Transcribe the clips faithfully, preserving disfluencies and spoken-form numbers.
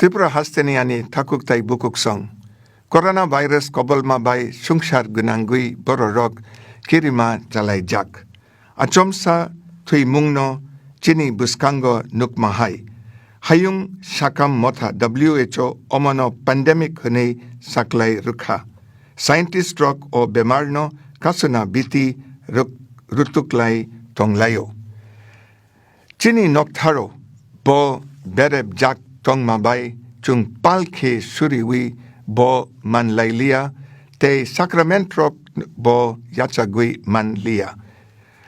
Tripura hasteni ani takhuk tai bukhuk song. Corona virus kobolma bai sungsar gwnangwi bororok kirima chalaijak. Achomsa thwimungno chini bwskango nukma hai. Hayung sakam motha W H O omono pandemic hwnwi saklai rwkha. Scientist rok o bemarno kasuna biti ruk-, rutuklai tonglaio. Chini noktharo bo berepjak tongma bai chwng pal khe suriwi bo manlailiya tei sacrament rok bo yachagwi manliya.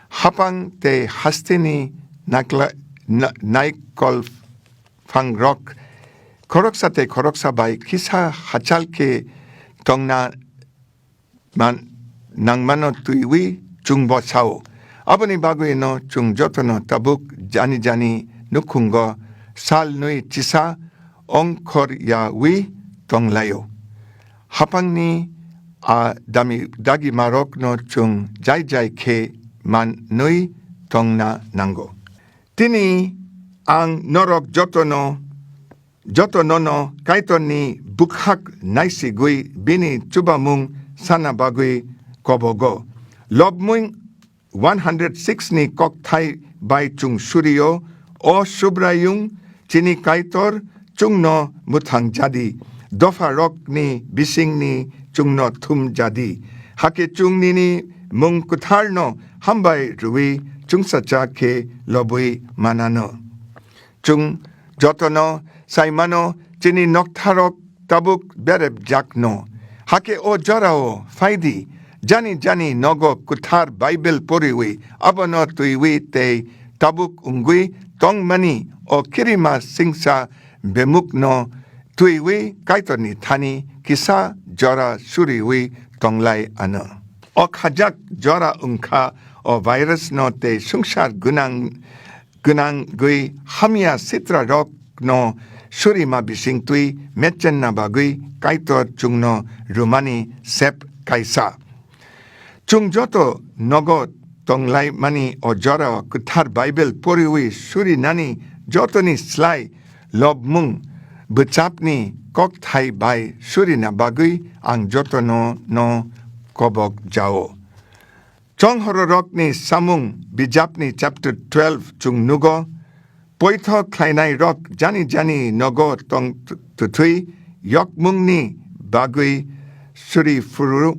Hapang tei hasteni nakla-, na-, naikol phangrok khoroksa tei khoroksa bai kisa hachal khe tongna man-, nangmano twiwi chwngbo sao. Aboni bagwino chwng jotono tabuk jani jani nukhungo sal nwi chisa ongkhor yawi tonglaio. Hapangni a dami dagimarokno chwng jai jai khe man nwi tongna nango. Tini ang norok jotono, joto nono Kaitorni bwkhak naisigwi bini chubamung sana bagwi kobogo. Lobmung one hundred six ni kokthai bai chwng surio, O Subraiyung, chini Kaitor, chwngno mwthang jadi, dopha rokni bisingni chwngno thum jadi. Hakhe chwng nini mung kwtharno hambai rwui chwngsacha khe lobwi manano. Chwng jotono saimano chini noktharok tabuk berepjakno. Hakhe o jorao phaidi, jani jani nogo kwthar Bible poriwi, abono twiwi tei tabuk wngwi tongmani o kirima singsa bemukno twiwi Kaitorni thani kisa jora suriwi tonglai ano. O khajak jora wngkha o virus no tei swngchar gwnang gwnangwi hamya sitrarokno surima bisingtwi mechenna bagwi Kaitor chwngno rwmani sep kaisa. Chwng joto nogo tonglaimani o jorao kwthar Bible poriwi surinani jotoni slai lobmung bwchapni kokthai bai surina bagwi ang jotono no kobok jao. Chonghororokni Samung bijapni chapter twelve chwng nugo, poitho khlainairok jani jani nogo tong twthwi yokmungni bagwi suri phuru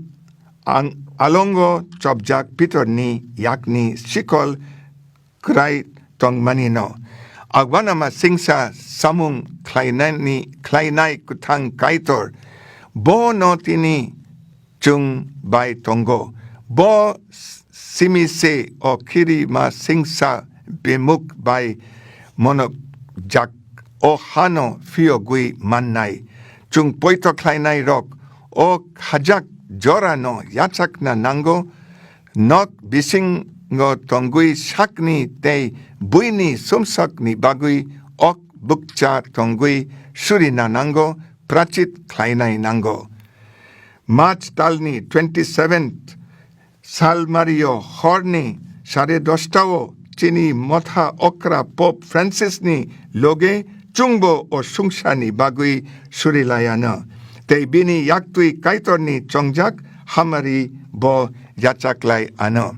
ang alongo chopjak Pitorni yakni sikol kwrai tongmanino. Agwanama singsa samung khlainani, khlainai kwthang Kaitor, bono tini chwng bai tongo. Bo simi se o kirima singsa bemuk bai monokjak o hano phiyogwi mannai. Chwng poito khlainairok o khajak jorano yachakna nango. Nok bisingo tongwi sakni tei buini sumsokni bagwi ok bukcha tongwi surina nango, prachit khlainai nango. March talni twenty-seventh, Salmario horni sare dostao chini motha okra Pope Francisni loge chwngbo o sungsani bagwi surilayano. Tei bini yaktwi Kaitorni chongjak hamari bo yachaklai ano.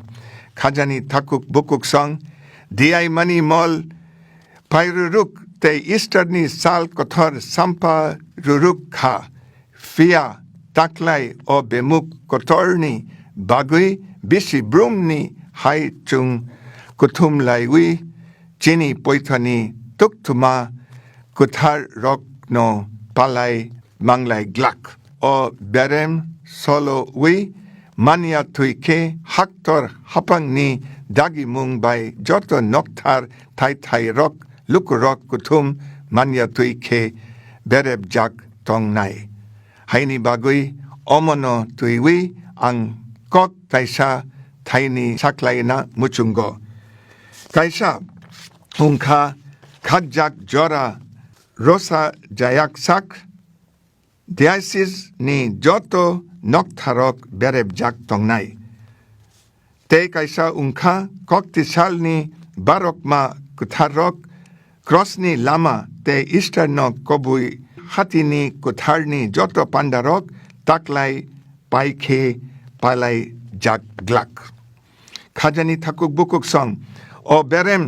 Khajani thakuk bukuk song, diai mani mol, pairuruk tei Easterni sal kothor sampa ruruk kha. Phiya taklai o bemuk kotorni bagwi bisi brumni hai chwng kuthum laiwi chini poithani tukthuma kwthar rokno palai manglai glak. O berem solowi manya thwi khe haktor hapangni dagimung bai joto nokthar thai thai rok lukurok kuthum manya thwi khe berepjak tongnai. Haini bagwi omono twiwi ang kok kaisa thaini saklaina muchungo. Kaisa wngkha khakjak jora rosa jayak sak, diocese ni joto noktharok berepjak tongnai. Tei kaisa wngkha koktisalni barokma kwtharrok, krosni lama tei Easter no kubui hatini kutharni joto pandarok taklai pai khe palai jak glak. Khajani thakuk bukuk song, o berem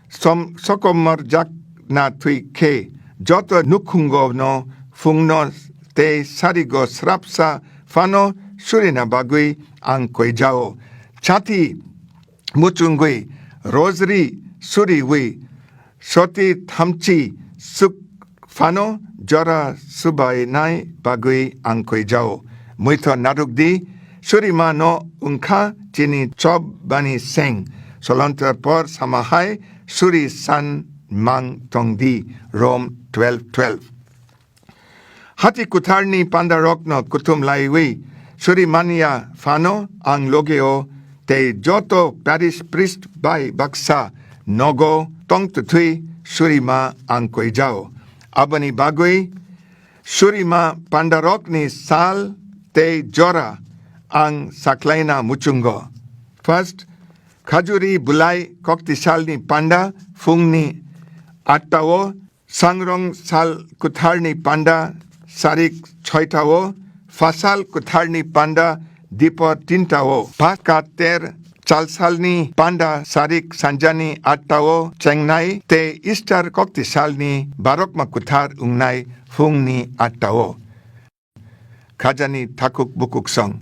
som-, sokomor jak na thwi khe joto nukhungo no phungno tei sarigo srapsa phano surina bagwi ang koijao. Chati muchungwi rosary suriwi soti thamchi suk phano jora subainai bagwi ang koijao. Muitho narwkdi, surima no wngkha chini chobani seng. Solontar por samahai suri san mang tongdi. Rom twelve twelve. Hati kutharni pandarokno kuthum laiwi suri manya phano ang logeo tei joto parish priest bai baksa nogo tongtwthwi surima ang koijao. Aboni bagwi surima pandarokni sal tei jora ang saklaina muchungo. First, khajuri bulai koktisalni panda phungni attao, sangrong sal kutharni panda sarik choitao, phasal kutharni panda dipor tintao, phaskater chalsalni panda sarik sanjani attao chengnai tei Easter koktisalni barokma kuthar wngnai phungni attao. Khajani thakuk bukuk song.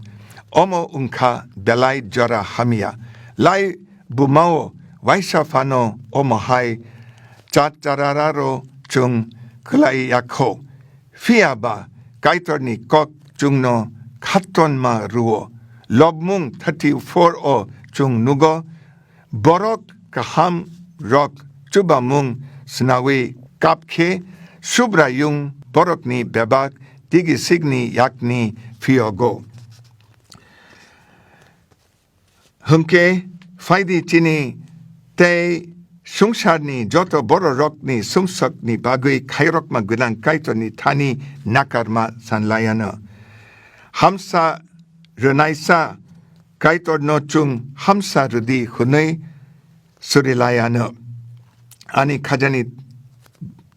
Omo wngkha belai jora hamya. Lai bumao waisa phano omo hai chat charararo chwng kwlai yakho. Phiya ba Kaitorni kok chwngno khatonma rwo. Lobmung thirty-four o chwng nugo, borok kaham rok chubamung swnawi kap khe Subraiyung borokni bebak tigisikni yakni phiyogo. Hwnkhe phaidi chini tei swngcharni joto bororokni sumsokni bagwi khairokma gwnang Kaitorni thani nakarma sanlaiano. Hamsa rwnaisa Kaitorno chwng hamsa rwdi hwnwi surilaiano. Ani khajani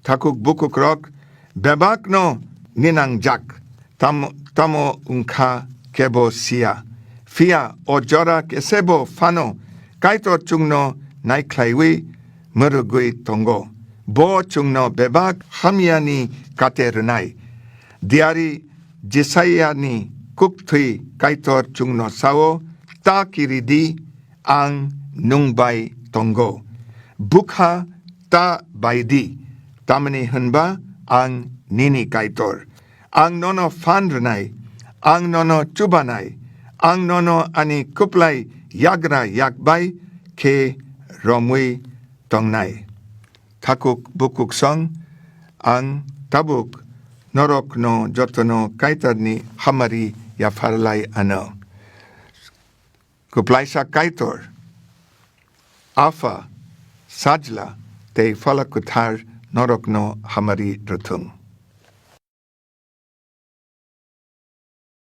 thakuk bukukrok bebakno ninangjak, tam-, tamo wngkha kebo siya. Phiya o jora kesebo phano Kaitor chwngno naikhlaiwi mwrwgwi tongo. Bo chwngno bebak hamyani kate rwnai. Diari Jesayani kukthwi Kaitor chwngno sao, "Ta kiridi, ang nwng bai tongo. Bwkha ta baidi, tamni hwnba ang nini Kaitor. Ang nono phan rwnai, ang nono chubanai, ang nono ani kwplai yagra yak bai khe romwi tongnai." Thakuk bukuk song, ang tabuk norokno jotono Kaitorni hamari yapharlai ano. Kwplaisa Kaitor, Apha, Sajla tei Phala Kwthar norokno hamari rwthwng.